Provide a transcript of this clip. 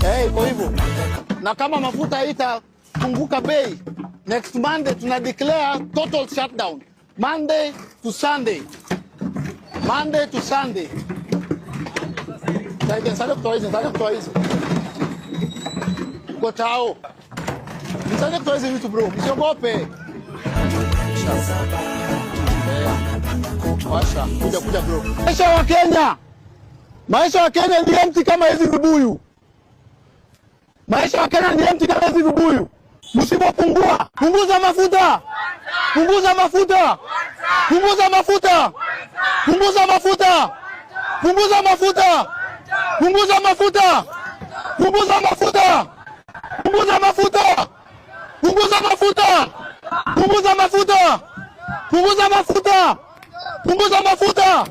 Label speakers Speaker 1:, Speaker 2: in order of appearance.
Speaker 1: Eh, iko hivyo. Na kama mafuta itapunguka bei, next Monday tuna declare total shutdown. Monday to Sunday. Monday to Sunday. Saidia, saidia kutoa hizi, saidia kutoa hizi. Kwa tao. Msaidie kutoa hizi vitu, bro. Msiogope. Washa, kuja kuja, bro. Maisha wa Kenya. Maisha wa Kenya ni empty kama hizi vibuyu. Maisha wa Kenya ni empty kama hizi vibuyu. Msipopungua, punguza mafuta. Punguza mafuta. Punguza mafuta. Punguza mafuta. Punguza mafuta. Punguza mafuta. Punguza mafuta. Punguza mafuta. Punguza mafuta. Punguza mafuta. Punguza mafuta. Punguza mafuta.